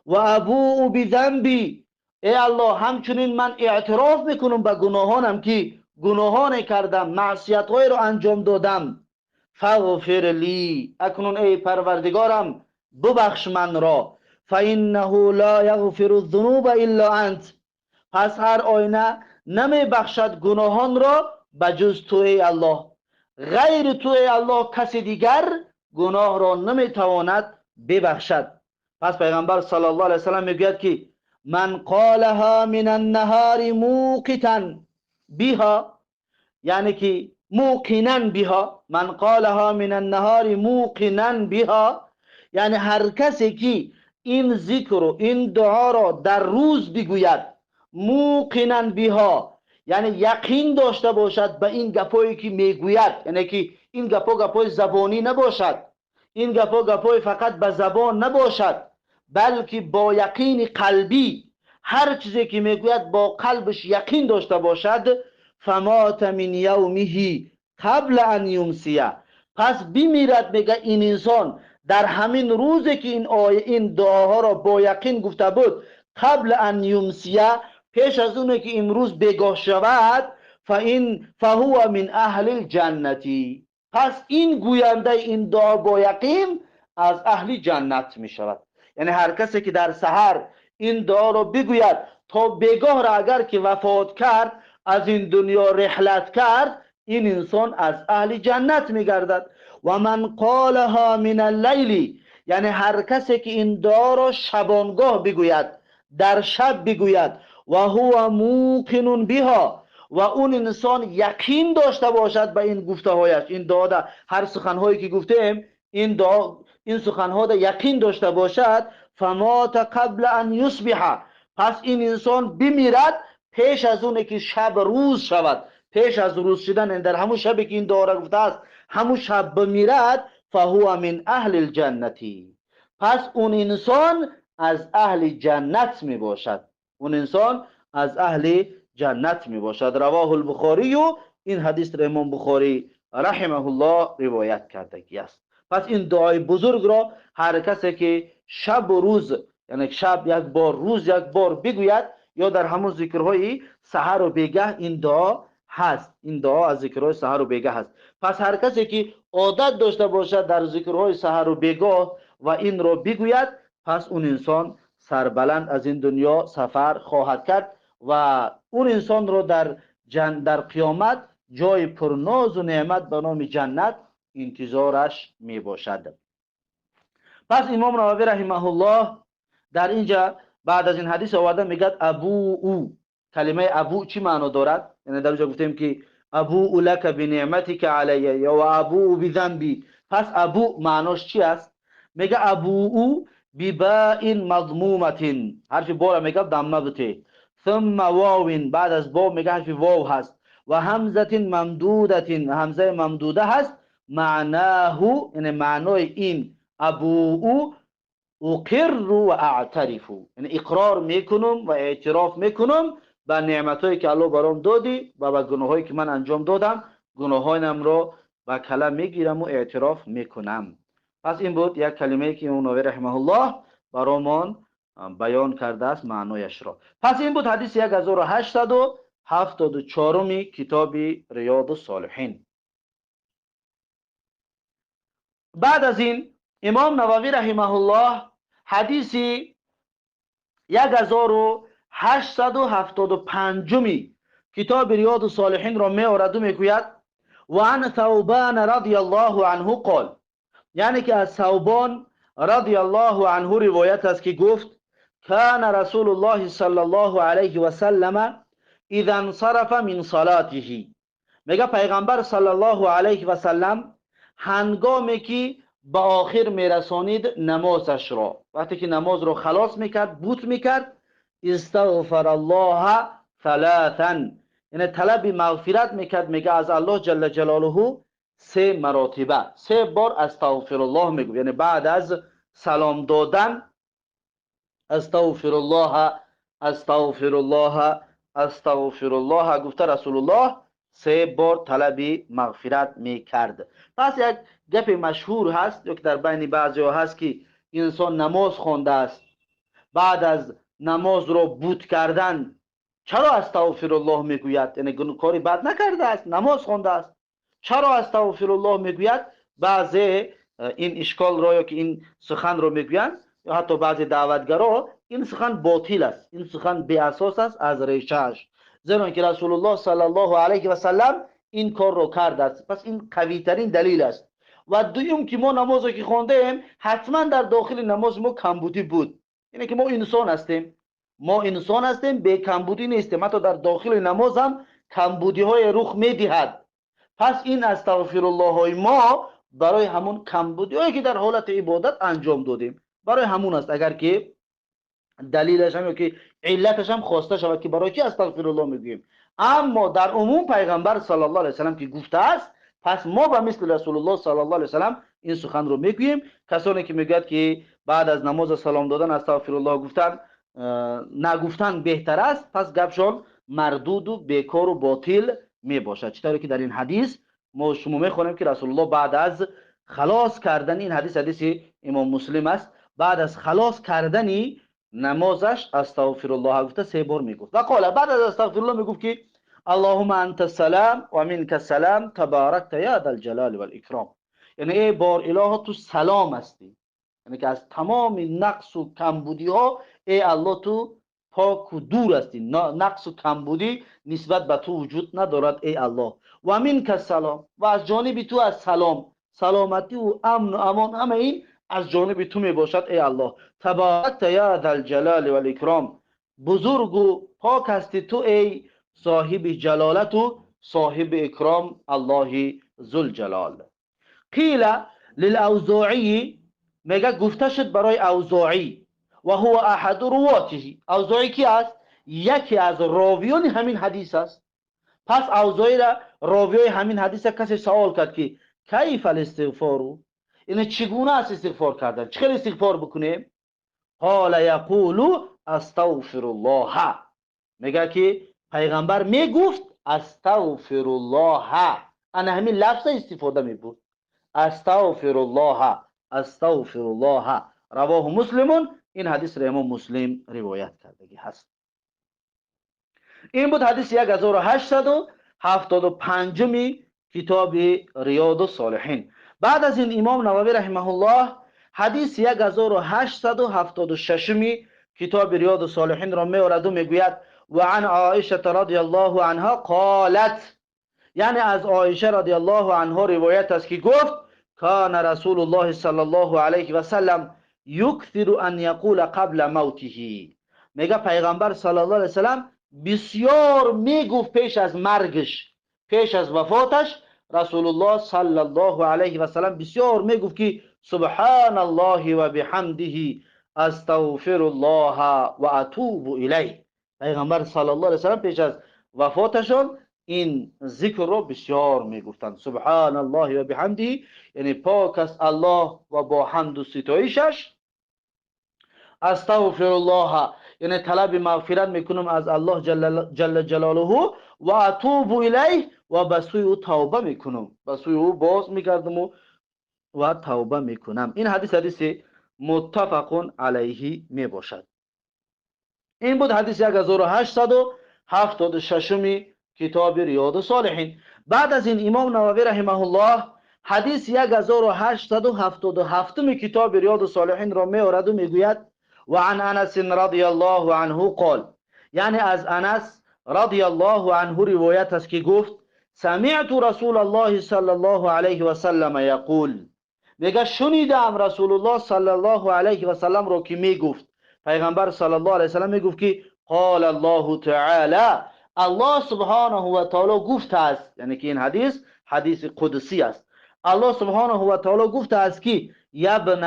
و ابوء بذنبی، ای الله همچنین من اعتراف میکنم به گناهانم که گناهان کردم، معصیت‌های رو انجام دادم. فاغفر لی، اکنون ای پروردگارم ببخش من را. فانه لا یغفر الذنوب الا انت، پس هر آینه نمی بخشد گناهان را بجز تو ای الله، غیر تو ای الله کسی دیگر گناه را نمی تواند ببخشد. پس پیغمبر صلی الله علیه وسلم میگوید که من قالها من النهار موقتا بها، یعنی که موقنا بها، من قالها من النهار موقنا بها، یعنی هر کسی که این ذکر و این دعا را در روز بگوید، موقنا بها یعنی یقین داشته باشد به این گپایی که میگوید، یعنی که این گپا گپای زبانی نباشد، این گپا گپای فقط به زبان نباشد، بلکه با یقین قلبی هر چیزی که میگوید با قلبش یقین داشته باشد. فمات من یومه قبل ان یمسیه، پس بمیرد میگه این انسان در همین روزی که این آیه این دعاها را با یقین گفته بود، قبل ان یمسیه، پیش از اونه که امروز بگاه شود، فان فهو من اهل الجنتی، پس این گوینده این دعا با یقین از اهل جنت می شود. یعنی هر کسی که در سحر این دعا را بگوید تا بگاه را اگر که وفات کرد، از این دنیا رحلت کرد، این انسان از اهل جنت می گردد. و من قالها من اللیل، یعنی هر کسی که این دعا را شبانگاه بگوید، در شب بگوید، و هو موقن بها، و اون انسان یقین داشته باشد به این گفته هایش، این دعا در هر سخنهایی که گفتیم، این دعا این سخنها در یقین داشته باشد، فمات قبل ان یصبح، پس این انسان بمیرد پیش از اونه که شب روز شود، پیش از روز شدن، در همون شبی که این دعا را گفته است همون شب بمیرد، فهو من اهل الجنتی، پس اون انسان از اهل جنت می باشد، اون انسان از اهل جنت می باشد. رواه البخاری، این حدیث را امام بخاری رحمه الله روایت کردگی است. پس این دعای بزرگ را هر کسی که شب و روز، یعنی شب یک بار روز یک بار بگوید، یا در همون ذکرهای سحر و بیگه این دعا هست، این دعا از ذکرهای سحر و بیگه هست. پس هر کسی که عادت داشته باشد در ذکرهای سحر و بیگاه و این را بگوید، پس اون انسان سربلند از این دنیا سفر خواهد کرد و اون انسان را در قیامت جای پرناز و نعمت به نام جنت انتظارش می باشد. Пас Имом Нававӣ раҳимаҳуллоҳ дар инҷа баъд аз ин ҳадис оварда мегӯяд абуу. Калимаи абу чӣ маъно дорад? Яъне дар инҷа гуфтем ки абуу лака бинеъматика алайя ё ва абуу бизанби. Пас абу маънош чӣ аст? Мега абуу бибаин мазмуматин, ҳарфи бора мега дамма бите, ثم واو، بعد از با میگه حرف واو هست، و همزة ممدودة، همزه ممدوده هست. معناه، یعنی معنای این ابوء اقر و اعترف، یعنی اقرار میکنم و اعتراف میکنم به نعمتهایی که الله برام دادی و به گناهایی که من انجام دادم، گناهایم را به کلم میگیرم و اعتراف میکنم. پس این بود یک کلمه که امام نووی رحمه الله برامان بیان کرده است معنایش را. پس این بود حدیث 1874 کتاب ریاض الصالحین. بعد از این امام نووی رحمه الله حدیث 1875 کتاب ریاض الصالحین را می آورد و میگوید و عن ثوبان رضی الله عنه قال، یعنی که از ثوبان رضی الله عنه روایت است که گفت کان رسول الله صلی الله علیه و سلم اذا انصرف من صلاته. میگه پیغمبر صلی الله علیه و سلم هنگامی که به آخر میرسانید نمازش را، وقتی که نماز را خلاص میکرد، بوت میکرد، استغفر الله ثلاثا، یعنی طلب مغفرت میکرد. میگه از الله جل جلاله سه مراتبه، سه بار استغفر الله میگه، یعنی بعد از سلام دادن استغفر الله استغفر الله استغفر الله گفته رسول الله سه بار طلب مغفرت میکرد. پس یک گپ مشهور هست یا که در بین بعضی ها هست که انسان نماز خوانده است، بعد از نماز را بوت کردن چرا استغفر الله میگوید؟ یعنی کاری بد نکرده است، نماز خوانده است، چرا استغفر الله میگوید؟ بعضی این اشکال را یا که این سخن را میگویند یا حتی بعضی دعوتگرا، این سخن باطل است، این سخن بی اساس است از ریشه‌اش، زیرا که رسول الله صلی الله علیه و سلم این کار را کرده است. پس این قوی ترین دلیل است. و دوم که ما نماز که خواندیم حتما در داخل نماز ما کمبودی بود، یعنی که ما انسان هستیم، ما انسان هستیم، به کمبودی نیستیم، حتی در داخل نماز هم کمبودی های رخ میدهد. پس این استغفر الله های ما برای همون کمبودی هایی که در حالت عبادت انجام دادیم برای همون است. اگر که دلیلش هم یا که علتش هم خواسته شود که برای چی استغفر الله میگوییم، اما در عموم پیغمبر صلی الله علیه و سلم که گفته است، پس ما به مثل رسول الله صلی الله علیه و سلم این سخن رو میگوییم. کسانی که میگوید که بعد از نماز سلام دادن استغفر الله گفتن نگفتن بهتر است، پس گپشان مردود و بیکار و باطل میباشد. چطوری که در این حدیث ما شما میخوانیم که رسول الله بعد از خلاص کردن، این حدیث حدیث امام مسلم است، بعد از خلاص کردن نمازش استغفر الله گفته سه بار میگفت. و قال بعد از استغفر الله میگفت که اللهم انت السلام و منک السلام تبارکت یا ذا الجلال والاکرام، یعنی ای بار اله تو سلام هستی، یعنی که از تمام نقص و کمبودی ها ای الله تو پاک و دور هستی، نقص و کمبودی نسبت به تو وجود ندارد ای الله. و منک السلام، و از جانب تو از سلام، سلامتی و امن و امان همه این از جانب تو می باشد ای الله. تبارکت یا ذا الجلال والاکرام، بزرگ و پاک هستی تو ای صاحب جلالت و صاحب اکرام الله ذوالجلال. قیل للاوزاعی، میگه گفته شد برای اوزاعی و هو احد رواته. اوزاعی کی است؟ یکی از راویان همین حدیث است. پس اوزاعی را راویای همین حدیث کسی سوال کرد که کیف الاستغفار، یعنی چگونه است استغفار کردن، چه استغفار بکنیم؟ قال یقول استغفر الله، میگه که پیغمبر میگفت استغفر الله، انا همین لفظ استفاده میبود، استغفر الله استغفر الله. رواه مسلم، این حدیث را امام مسلم روایت کردگی هست. این بود حدیث 1875 کتاب ریاض الصالحین. بعد از این امام نووی رحمه الله حدیث 1876 کتاب ریاض الصالحین را می‌آورد و میگوید و عن عایشه رضی الله عنها قالت، یعنی از عایشه رضی الله عنها روایت است که گفت كان رسول الله صلى الله عليه وسلم يكثر أن يقول قبل موته. میگه پیغمبر صلی الله علیه وسلم بسیار میگفت پیش از مرگش، پیش از وفاتش، رسول الله صلی الله علیه و سلم بسیار میگفت که سبحان الله و بحمده استغفر الله و اتوب الیه. پیغمبر صلی الله علیه و سلم پیش از وفاتشون این ذکر رو بسیار میگفتند، سبحان الله و بحمده، یعنی پاک است الله و با حمد و ستایشش، استغفر الله یعنی طلب مغفرت میکنم از الله جل جلاله، و اتوب الیه و به سوی او توبه میکنم، به سوی او باز میگردم و توبه میکنم. این حدیث حدیث متفق علیه میباشد. این بود حدیث 1876 کتاب ریاض الصالحین. بعد از این امام نووی رحمه الله حدیث 1877 کتاب ریاض الصالحین را میآورد و میگوید و عن انس رضی الله عنه قال، یعنی از انس رضی الله عنه روایت است که گفت سمعت رسول الله صلی الله علیه و سلم یقول، میگه شنیدم رسول الله صلی الله علیه و سلم رو که میگفت، پیغمبر صلی الله علیه و سلم میگفت که قال الله تعالی، الله سبحانه و تعالی گفته است، یعنی که این حدیث حدیث قدسی است. الله سبحانه و تعالی گفته است که یبن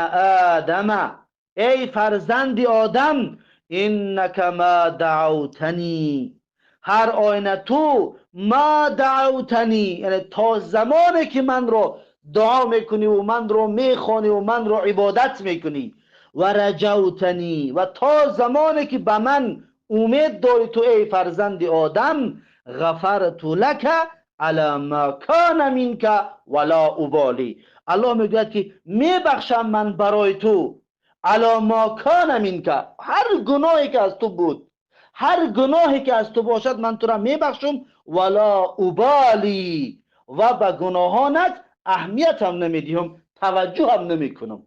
آدم، ای فرزند آدم، انک ما دعوتنی، هر آینه تو ما دعوتنی، یعنی تا زمانی که من رو دعا میکنی و من رو میخوانی و من رو عبادت میکنی، و رجوتنی، و تا زمانی که به من امید داری تو ای فرزند آدم، غفرت لک علی ما کان منک ولا ابالی. الله میگوید که میبخشم من برای تو علی ما کان منک، هر گناهی که از تو بود، هر گناهی که از تو باشد من تو را میبخشم، ولا ابالی، و به گناهانت اهمیت هم نمیدیم، توجه هم نمیکنم.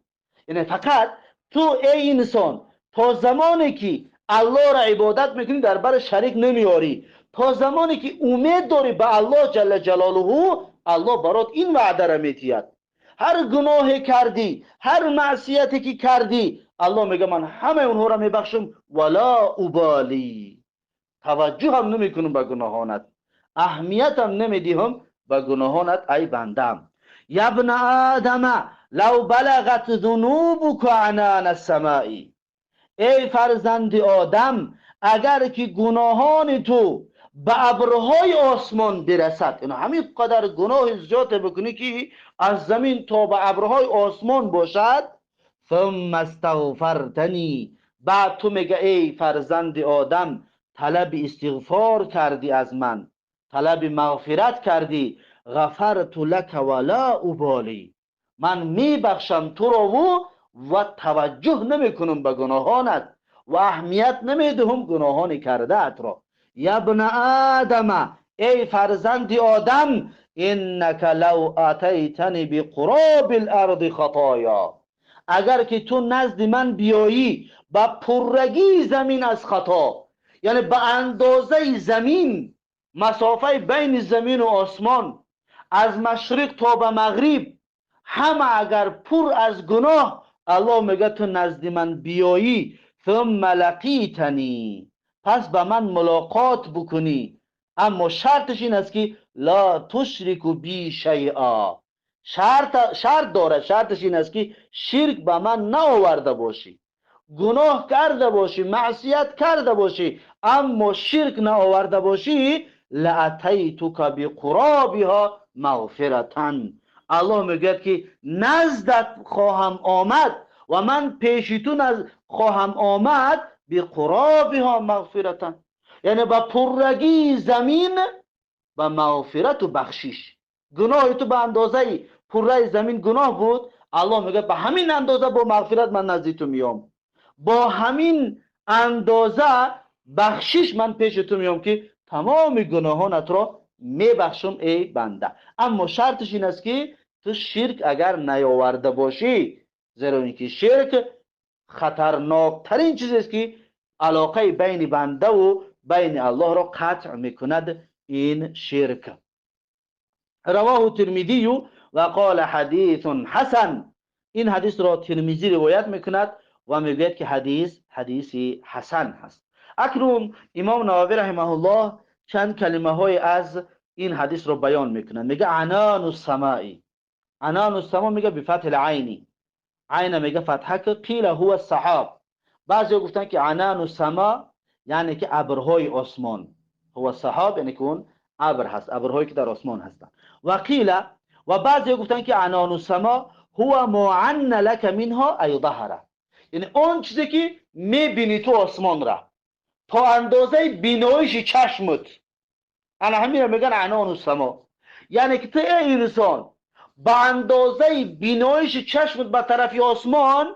یعنی فقط تو ای انسان تا زمانی که الله را عبادت میکنی در بر شریک نمیاری، تا زمانی که امید داری به الله جل جلاله، الله برات این وعده را میدهد. هر گناه کردی، هر معصیتی که کردی، الله میگه من همه اونها را میبخشم، ولا ابالی، توجه هم نمیکنم به گناهانت، اهمیت هم نمیدهم به گناهانت ای بندم. یبن آدم لو بلغت ذنوبک عنان السماء، ای فرزند آدم اگر که گناهان تو به ابرهای آسمان برسد، یعنی همین قدر گناه زیاد بکنی که از زمین تا به ابرهای آسمان باشد، ثم استغفرتنی، بعد تو میگه ای فرزند آدم طلب استغفار کردی از من، طلب مغفرت کردی، غفرت لک ولا ابالی، من میبخشم تو رو و توجه نمیکنم به گناهانت و اهمیت نمیدهم گناهان کرده ات را. یبن آدم، ای فرزند آدم، انک لو اتیتنی بقراب الارض خطایا، اگر که تو نزد من بیایی با پرگی زمین از خطا، یعنی به اندازه زمین، مسافه بین زمین و آسمان از مشرق تا به مغرب، همه اگر پر از گناه، الله میگه تو نزد من بیایی، ثم لقیتنی، پس به من ملاقات بکنی، اما شرطش این است که لا تشرک بی شیئا، شرط داره، شرطش این است که شرک به من نآورده باشی، گناه کرده باشی، معصیت کرده باشی، اما شرک نآورده باشی، لاتیتک بقرابها مغفرة، الله میگوید که نزدت خواهم آمد و من پیش تو خواهم آمد بقرابها مغفرة، یعنی با پرگی زمین با مغفرت و بخشش. گناه تو به اندازه پره زمین گناه بود، الله میگه به همین اندازه با مغفرت من نزد تو میام، با همین اندازه بخشش من پیش تو میام که تمام گناهانت را میبخشم ای بنده. اما شرطش این است که تو شرک اگر نیاورده باشی، زیرا اینکه شرک خطرناکترین چیز است که علاقه بین بنده و بین الله را قطع میکند، این شرک. رواه ترمذی وقال حدیث حسن. این حدیث را ترمذی روایت میکند و میگوید که حدیث حدیثی حسن هست. اکنون امام نووی رحمه الله چند کلمه های از این حدیث رو بیان میکنند. میگه عنان السماء، عنان السماء میگه بفتح العین، عین میگه فتحه که قیل هو السحاب. بعضی گفتن که عنان السماء یعنی که ابرهای آسمان، هو السحاب یعنی که اون ابر هست، ابرهایی که در آسمان هستند. و قیل، و بعضی گفتن که عنان السماء هو ما عن لك منها ای ظهره، یعنی اون چیزی که میبینی تو آسمان را تا اندازه بینایش چشمت، انا همین میگن عنان السما، یعنی که تو ای انسان به اندازه بینایش چشمت به طرف آسمان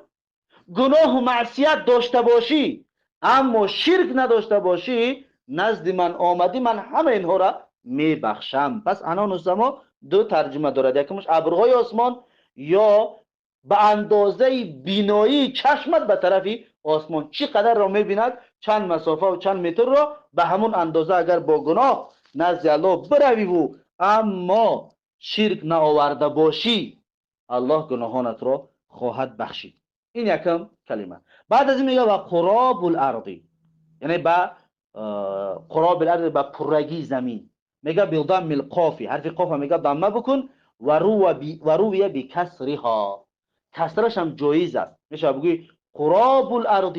گناه و معصیت داشته باشی اما شرک نداشته باشی، نزد من آمدی من همه اینها را میبخشم. پس عنان السما دو ترجمه دارد، یکمش ابرهای آسمان یا به اندازه بینایی چشمت به طرف آسمان، چی قدر را میبیند، چند مسافه و چند متر را، به همون اندازه اگر با گناه نزد الله بروی و اما شرک نآورده باشی، الله گناهانت را خواهد بخشید. این یکم کلمه. بعد از این میگه و قراب الارض، یعنی به قراب الارض، به پرگی زمین. میگه بضم القاف، حرف قاف میگه ضمه بکن، و روی بکسرها، کسرش هم جایز است. میشه بگوی قراب الارض،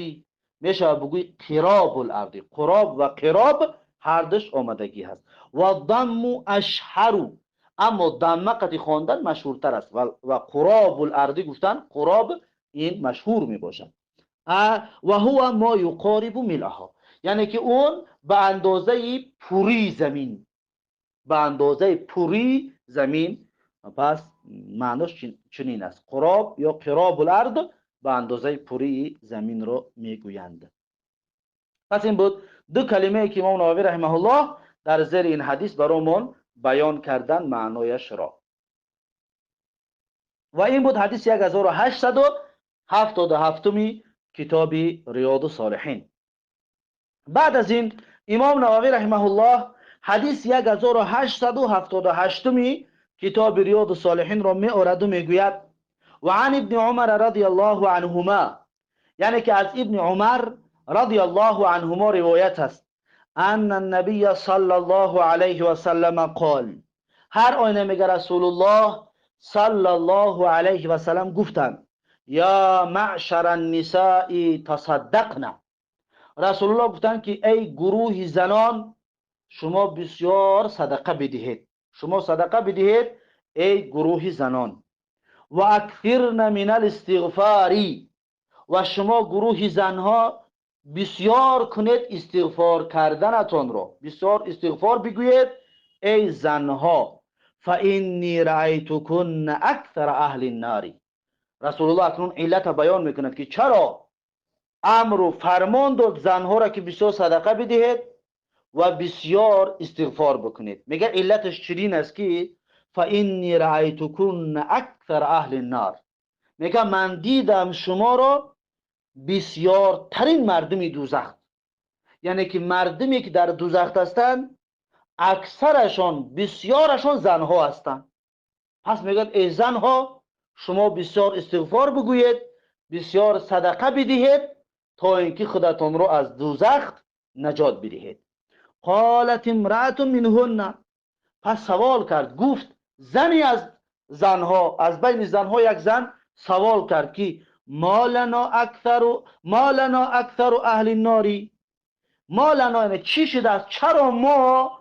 میشه بگوی قراب الارض، قراب و قراب هر دوش آمدگی هست. و ضم اشهر، اما ضمه قطعی خواندن مشهورتر است و قراب الارض گفتن قراب این مشهور می باشد. و هو ما یقارب ملئها، یعنی که اون به اندازه پوری زمین، به اندازه پوری زمین. پس معناش چنین است، قراب یا قراب الارض به اندازه پوری زمین رو میگویند. پس این بود دو کلمه که امام نووی رحمه الله در زیر این حدیث برامون بیان کردن معنایش را. و این بود حدیث 1877 کتاب ریاض الصالحین. بعد از این امام نووی رحمه الله حدیث 1878 کتاب ریاض الصالحین را می آورد و میگوید و عن ابن عمر رضی الله عنهما، یعنی که از ابن عمر رضی الله عنهما روایت است، ان النبی صلی الله علیه و سلم قال، هر آینه میگه رسول الله صلی الله علیه و سلم گفتند یا معشر النساء تصدقنا. رسول الله گفتند که ای گروه زنان شما بسیار صدقه بدهید، شما صدقه بدهید ای گروه زنان. و اکثرن من الاستغفار، و شما گروه زنها بسیار کنید استغفار کردنتان را، بسیار استغفار بگویید ای زنها. فانی رأیتکن اکثر اهل النار. رسول الله اکنون علت بیان میکند که چرا امر و فرمان داد زنها را که بسیار صدقه بدهید و بسیار استغفار بکنید. میگه علتش چنین است که فانی رأیتکن اکثر اهل النار، میگه من دیدم شما را بسیارترین مردم دوزخ، یعنی که مردمی که در دوزخ هستند اکثرشان بسیارشان زنها هستند. پس میگه ای زنها شما بسیار استغفار بگویید، بسیار صدقه بدهید تا اینکه خودتان را از دوزخ نجات بدهید. قالت امرأة منهن، پس سوال کرد، گفت زنی از زنها، از بین زنها یک زن سوال کرد که ما لنا اکثر اهل النار، ما لنا یعنی چی شده است، چرا ما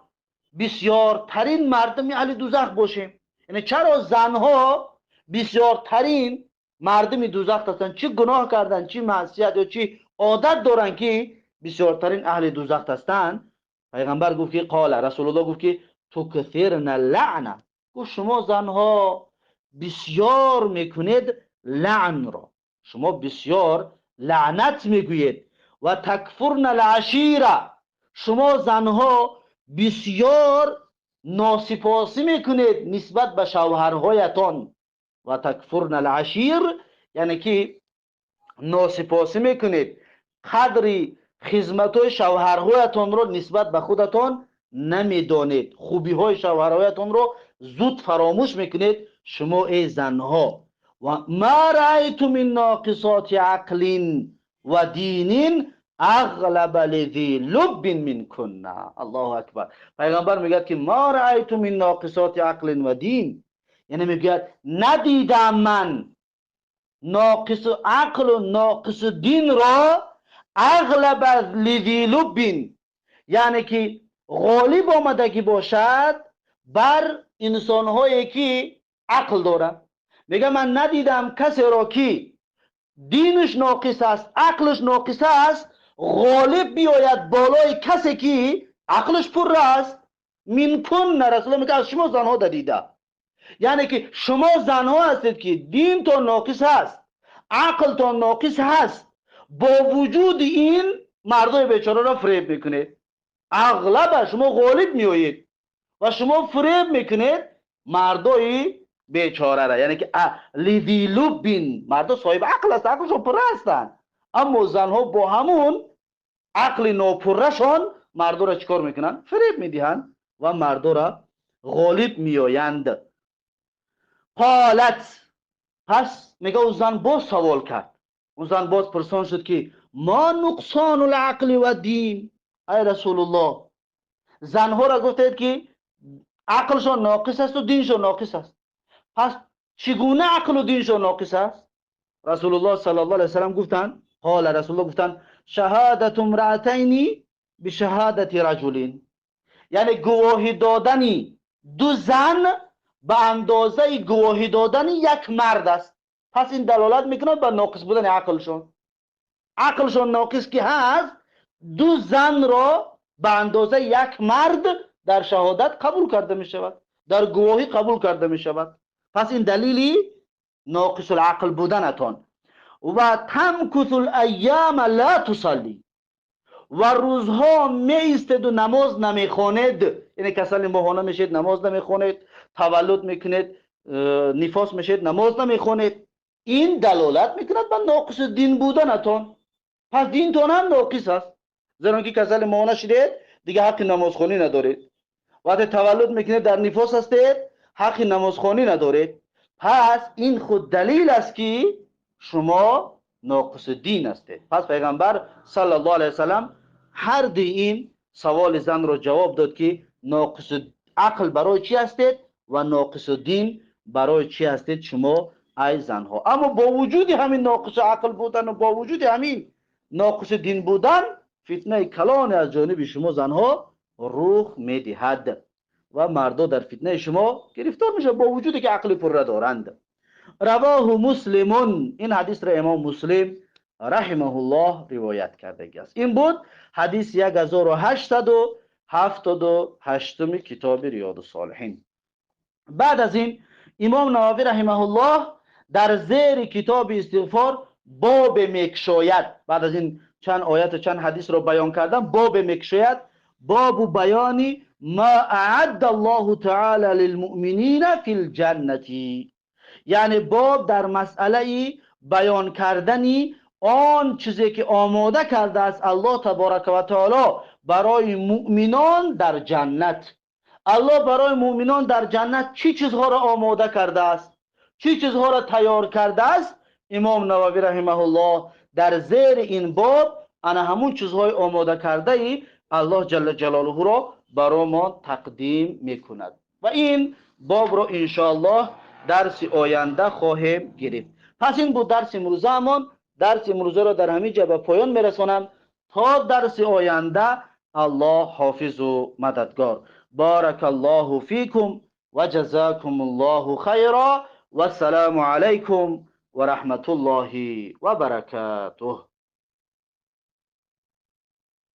بسیارترین مردم اهل دوزخ باشیم، یعنی چرا زنها بسیارترین مردم دوزخ هستند، چی گناه کردن، چی معصیت یا چی عادت دارن که بسیارترین اهل دوزخ هستند. پیغمبر گفت که قال، رسول الله گفت که تکثرن اللعنه، گفت شما زنها بسیار میکنید لعن را، شما بسیار لعنت میگویید. و تکفرن العشیره، شما زنها بسیار ناسپاسی میکنید نسبت به شوهرهایتان. و تکفرن العشیر یعنی که ناسپاسی میکنید، قدر خدمت شوهرهایتان رو نسبت به خودتان نمیدانید، خوبی های شوهرهایتان رو زود فراموش میکنید. Шумо эй занҳо, ва ма раайту мин ноқисоти ақлин ва динин ағлаба лизи луббин минкунна. Аллоҳу акбар. Пайғамбар мегӯяд ки ма раайту мин ноқисоти ақлин ва дин, яъне мегӯяд надидам ман ноқису ақлу ноқису динро ағлаба лизи луббин, яъне ки ғолиб омадагӣ бошад бар инсонҳое ки ақл доранд. Мегӯяд ман надидам касеро ки динаш ноқис аст, ақлаш ноқис аст, ғолиб биёяд болои касе ки ақлаш пурра аст. Минкунна, Расулуллоҳ мегӯяд аз шумо занҳо дадида, яъне ки шумо занҳо ҳастед ки динтон ноқис аст, ақлтон ноқис ҳаст, бо вуҷуди ин мардои бечораро фиреб мекунед. Ағлаба шумо ғолиб меоед ва шумо фиреб мекунед мардои бечораро, яъне ки лизи луббин, мардо соҳиби ақл ҳастанд, ақлшон пурра ҳастанд, аммо занҳо бо ҳамун ақли нопуррашон мардоро чӣ кор мекунанд? Фиреб медиҳанд ва мардоро ғолиб меоянд. Қолат, пас мега ӯ зан боз савол кард, ӯ зан боз пурсон шуд ки ма нуқсону лақли ва дин, ай Расулуллоҳ, занҳоро гуфтед ки ақлшон ноқис аст ва диншон ноқис аст, пас чӣ гуна ақлу диншон ноқис аст? Расулуллоҳ саллаллоҳу алайҳи васаллам гуфтанд, қола Расулуллоҳ гуфтанд, шаҳодату имраатайни бишаҳодати раҷулин, яъне гувоҳӣ додани ду зан ба андозаи гувоҳӣ додани як мард аст. Пас ин далолат мекунад ба ноқис будани ақлшон. Ақлшон ноқис ки ҳаст, ду занро ба андозаи як мард дар шаҳодат қабул карда мешавад, дар гувоҳӣ қабул карда мешавад. Пас ин далели ноқисулақл буданатон. Ва тамкусул айёма ла тусалли, ва рӯзҳо меистеду намоз намехонед, яъне касали моҳона мешед, намоз намехонед, таваллуд мекунед, нифос мешед, намоз намехонед. Ин далолат мекунад ба ноқиси дин буданатон. Пас динтон ҳам ноқис аст, зеро ки касали моҳона шудед, дига ҳаққи намозхонӣ надоред. Вақте таваллуд мекунед, дар нифос ҳастед, ҳаққи намозхонӣ надоред. Пас ин худ далил аст ки шумо ноқиси дин ҳастед. Пас пайғамбар саллаллоҳу алайҳи васаллам ҳар дуи ин саволи занро ҷавоб дод ки ноқиси ақл барои чӣ ҳастед ва ноқиси дин барои чӣ ҳастед шумо ай занҳо. Аммо бо вуҷуди ҳамин ноқиси ақл будан ва бо вуҷуди ҳамин ноқиси дин будан, фитнаи калоне аз ҷониби шумо занҳо рух медиҳад ва мардо дар фитнаи шумо гирифтор мешаванд бо вуҷуде ки ақли пурра доранд. Равоҳу муслимун, ин ҳадисро имом Муслим раҳимаҳуллоҳ ривоят кардагӣ аст. Ин буд ҳадис 1878 китоби Риёду Солиҳин. Баъд аз ин имом Нававӣ раҳимаҳуллоҳ дар зери китоби истиғфор бобе мекушояд. Баъд аз ин чанд ояту чанд ҳадисро баён кардан, бобе мекушояд, бобу баёни ма аадда Аллоҳу таъала лилмуъминина фил ҷаннати, яъне боб дар масъалаи баён кардани он чизе ки омода кардааст Аллоҳ таборака ва таоло барои муъминон дар ҷаннат. Аллоҳ барои муъминон дар ҷаннат чӣ чизҳоро омода кардааст, чӣ чизҳоро тайёр кардааст? Имом Нававӣ раҳимаҳуллоҳ дар зери ин боб ана ҳамун чизҳои омода кардаи Аллоҳ ҷалла ҷалолуҳуро барои мо тақдим мекунад ва ин бобро иншоаллоҳ дарси оянда хоҳем гирифт. Пас ин буд дарси имрӯзаамон. Дарси имрӯзаро дар ҳамин ҷо ба поён мерасонам. То дарси оянда Аллоҳ ҳофизу мададгор. Баракаллоҳу фикум ва ҷазакумуллоҳу хайра. Вассалому алайкум ва раҳматуллоҳи ва баракатуҳ.